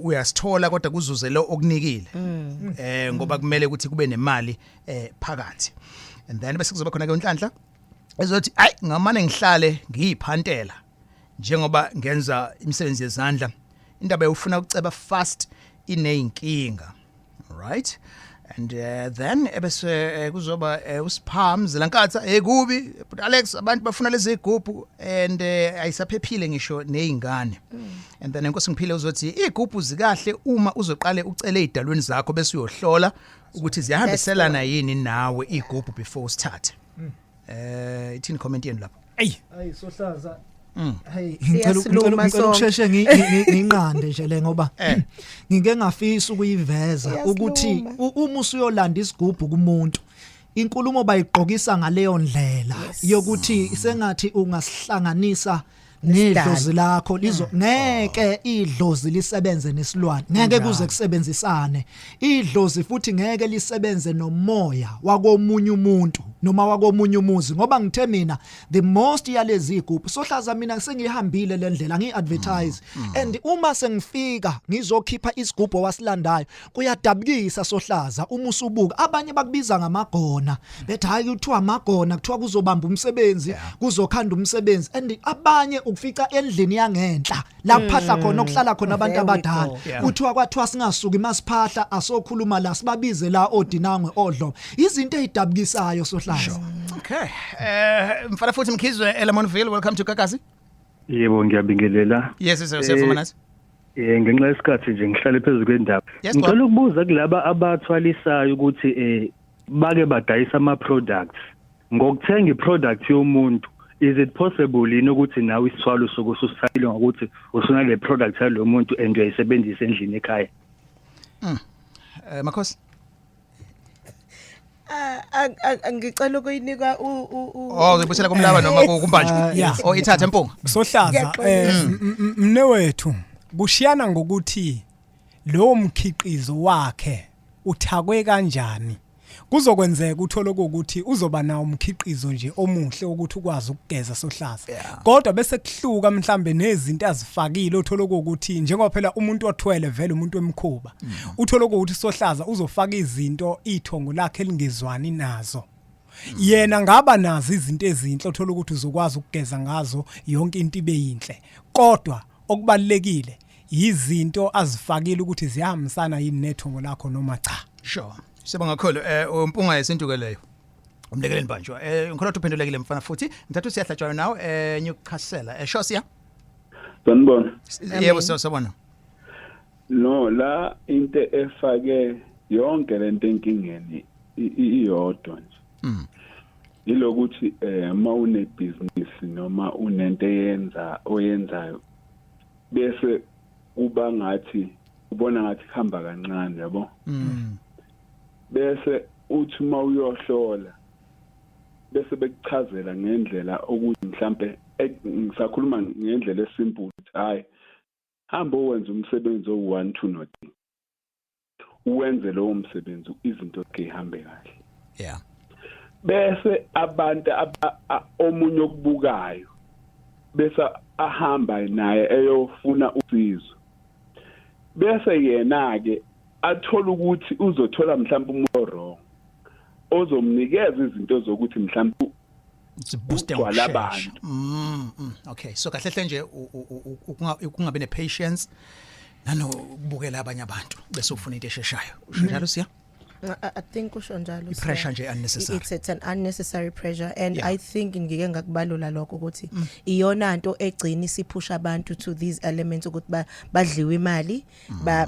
uyasithola kodwa kuzuze lo okunikile ngoba kumele ukuthi kube nemali phakathi. And then bese kuzoba khona ke uNhlanhla ezothi ayi, ngamane ngihlale ngiyiphantela njengoba ngenza imisebenzi yezandla, indaba yofuna ukuceba fast ineyinkinga. Right, and then ebese kuzoba uSiphamzi lankatha ekubi, but Alex, abantu bafuna lezi igubhu and ayisaphephile ngisho nezingane. And then inkosi ngiphile uzothi igubhu zikahle uma uzoqale ucele idalweni zakho bese uyohlola ukuthi ziyahambiselana yini nawe igubhu before usithathe. Ithini comment yenu lapho? Ey. Ayi sohlaza. Hey, ngicela Siyasiluma ngicela sonke. ukusheshe nginqande nje le ngoba ngike ngafisa ukuyiveza ukuthi uma usuyolanda isigubhu kumuntu, inkulumo bayigqokisa ngaleyo ndlela yokuthi sengathi ungasihlanganisa nedlozi lakho lizo. Ngeke idlozi lisebenze nesilwane, ngeke kuze kusebenzisane idlozi, futhi ngeke lisebenze nomoya wakomunye umuntu noma wakomunye umuzi, ngoba ngithe mina the most yalezi igubhu sohlaza mina sengihambile le ndlela ngi-advertise and uma sengifika ngizokhipha isigubhu wasilandayo kuyadabukisa sohlaza uma usubuka abanye bakubiza ngamagona, bethi hayi, kuthiwa amagona, kuthiwa kuzobamba umsebenzi, kuzokhanda umsebenzi, and abanye ukufica endlini yangenhla la kuphahla khona, okuhlala khona abantu There we abadala go. Kuthiwa kwathiwa singasuki masiphahla, asokhuluma la, sibabize la odinangwe odlo, izinto ezidabukisayo sohlaza. Okay, mfana futhi Mkhizwe eLamontville, welcome to Gagasi. Yebo, ngiyabingelela. Yes, siyavuma nathi. Ngenxa yesikhathi nje ngihlale phezulu kwendaba. Yes, Ngicela ukubuza kulaba abathwalisayo ukuthi bake badayisa ama products. Ngokuthenga iproduct yomuntu, is it possible yini ukuthi nawe isithwalo sokususayile ngokuthi usuna le product yalo muntu and uyayisebenzisa endlini ekhaya? Makhosi. Ngicela ukuyinika Oh, uzobuyisela kumlaba noma kumbanjwa? Yeah. Oh, ithathe mpunga. Sohlaza, Ngiyaxolisa. Mne wethu, kushiyana ngokuthi lo mkhiqizo wakhe uthakwe kanjani. Kuzokwenzeka uthole ukuthi uzoba nawo umkhiqizo nje omuhle ukuthi ukwazi ukugeza sohlaza, kodwa bese kuhluka mhlambe nezinto azifakile, uthola ukuthi njengoba phela umuntu othwele vele umuntu wemkhuba, uthola ukuthi sohlaza uzofaka izinto ithongo lakhe elingezwani nazo. Yena ngaba nazo izinto ezinhle, uthola ukuthi uzokwazi ukugeza ngazo, yonke into ibe yinhle, kodwa okubalekile izinto azifakile ukuthi ziyahambisana yini nethongo lakho noma cha. Sure. Sibonga kakhulu umpunga yesintu ke leyo. Umlekeleli banjwa. Ngikholwa ukuthi uphendulekile mfana futhi. Ngithatha usiyahlatshwayo nawe Newcastle. Sure siya. Sanibona. Yebo, sawubona. No, la into efake yonke lento enkingeni iyodwa nje. Yilokuthi uma unebhizinisi noma unento eyenza oyenzayo bese kuba ngathi ubona ngathi kuhamba kancane, yabo. Bese uthi uma uyohlola bese bekuchazela ngendlela ukuthi mhlambe ngisakhuluma ngendlela esimple ukuthi hayi, hamba uwenze umsebenzi owu-1 2 no 3, uwenze lowo msebenzi, izinto zihambe kahle. Bese abantu omunye okubukayo bese ahamba naye eyofuna usizo, bese yena ke athola ukuthi uzothola mhlawumbe umuntu wrong ozomnikeza izinto zokuthi mhlawumbe Zibooste ugcwala ngokushesha. Abantu. Okay, so kahle hle nje ukungabi ne patience nanokubukela abanye abantu bese ufuna into esheshayo. Usho njalo, Siya? I think usho njalo. I-pressure Siya. nje unnecessary. It's an unnecessary pressure and I think ngike ngakubalula lokho ukuthi iyona nto egcina isiphusha abantu to these elements ukuthi badliwe imali ba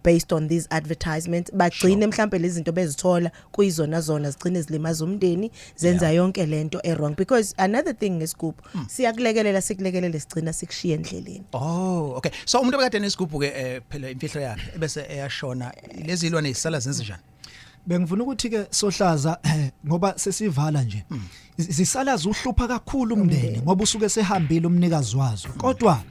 based on these advertisements, bagcine mhlambe lezi zinto bezithola kuyizona zona zigcine zilimaza umndeni, zenza yonke lento e wrong, because another thing, ngesigubhu siyakulekelela, sikulekelele, sigcina sikushiya endleleni. Oh, okay. So umuntu obekade nesigubhu ke, phela imfihlo yakhe ebese eyashona, lezi zilwane zisala zenze njani? Bengifuna ukuthi ke sohlaza, ngoba sesivala nje, zisala zuhlupha kakhulu umndeni ngoba usuke sehambile umnikazi wazo. Kodwa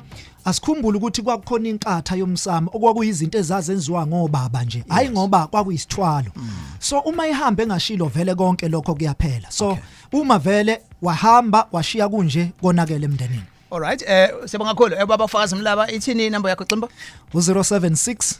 asikhumbule ukuthi kwakukhona inkatha yomsamo, okwakuyizinto ezazenziwa ngobaba nje, hayi ngoba kwakuyisithwalo. So uma ihambe engashilo, vele konke lokho kuyaphela. So uma vele wahamba washiya kunje, konakele emndenini. Alright, siyabonga kakhulu. Baba Fakazi Mlaba, ithini inamba yakho, Ximba? U076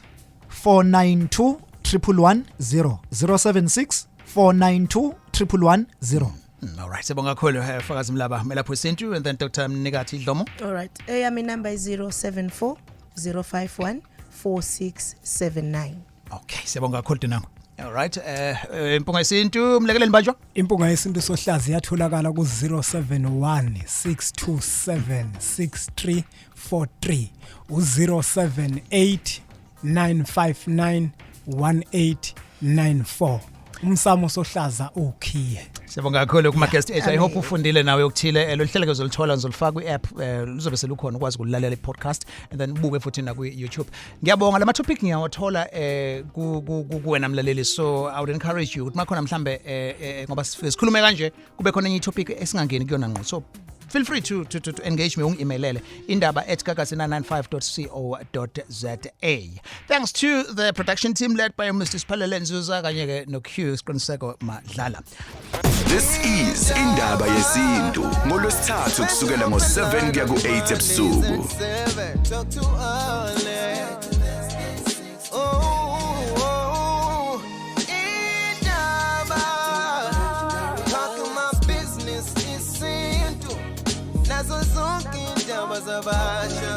492 110, 076 492 110. Alright, siyabonga kakhulu, Fakazi Mlaba, melaphi wesintu, and then Dr. Mnikathi Dlomo. All right. Eyami number is 074 051 4679. Okay, siyabonga kakhulu Dinango. Alright, Impunga Yesintu, mlekeleli Mbanjwa. Impunga Yesintu, sohlazi, yatholakala ku 071 627 6343, u078 959 1894. Umsamo, sohlaza, ukhiye. Siyabonga kakhulu kuma guest ethu. I hope ufundile nawe okuthile. Lo hlelo ke uzolithola, ngizolifaka kwi-app, luzobe selukhona, ukwazi ukulalela i-podcast and then ubuke futhi na kwi-YouTube. Ngiyabonga, lama topic ngiyawathola kuwena mlaleli, so I would encourage you ukuthi makhona mhlambe ngoba sikhulume kanje kube khona enye topic esingangeni kuyona ngqo. So feel free to engage me, ungi-emailele indaba@gagasi995.co.za. Thanks to the production team led by Mr. Siphalele Nzuza kanye ke no Q Siqiniseko Madlala. This is Indaba Yesintu ngolwesithathu kusukela ngo7 kuya ku8 ebusuku. Talk to Alex. Oh, indaba. Talking my business isintu. Nazo zonke indaba zabasha.